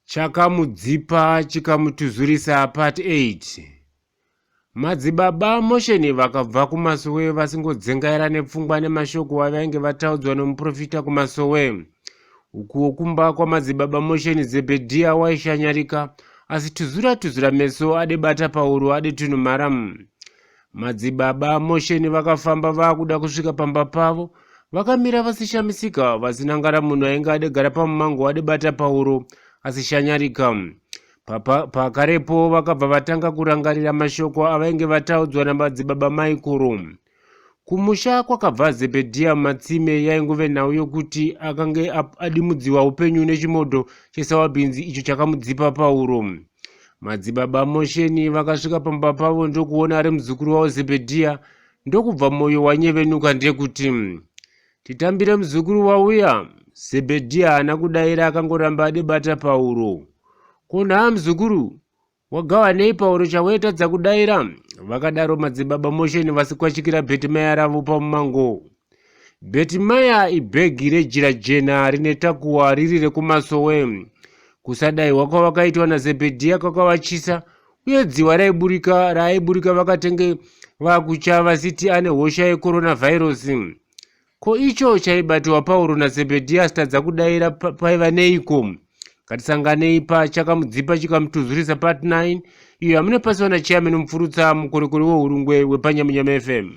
Chakamudzipa chikamutuzurisa part 8. Madzibaba Motion vakabva kumasowe vasingodzengaira nepfungwa nemashoko avainge vataudzwa nomuprofita kumasowe. Ukuwo kumba kwamadzibaba Motion Zebhedhiya waishanyarika asi tuzura tuzura meso ade bata pauro ade tunhumara. Madzibaba Motion vakafamba vakuda kusvika pamba pavo vakamira vasishamisika vasinangara munhu ainge adegara pamumango adebata pauro asishanyarika. Pakarepo vakabva vatanga kurangarira mashoko avainge vataudzwa namadzibaba Maikoro. Kumusha kwakabva Zebhedhiya Matsime yaingove nhau yokuti akange adimudziwa upenyu nechimodho chesawabhinzi icho chakamudzipa pauro. Madzibaba Mosheni vakasvika pamba pavo ndokuona ari muzukuru wavo Zebhedhiya ndokubva moyo wanyevenuka ndekuti titambire muzukuru wauya. Zebhedhiya haana kudaira akangoramba adibata pauro. Ko nhaa muzukuru Wagawa nei pauro chawetadza kudaira? Vakadaro madzibaba Motion vasikwachikira Bhetimaya ravo pamumango. Bhetimaya ibhegi rejira jena rine takuwa riri rekumasowe. Kusadaiwa kwavakaitwa naZebhedhiya kwakavachisa uye dziwa raiburika raaiburika vakatenge vakucha vasiti ane hosha yecoronavirus. Ko icho chaibatiwa Pauro naZebhedhiya asitadza kudaira paiva neiko? Ngatisanganei pa chakamudzipa chikamutuzurisa part 9 iyo yamunopasiwa nachairman Mupfurutsa mukorekore weHurungwe wepaNyamunyama FM.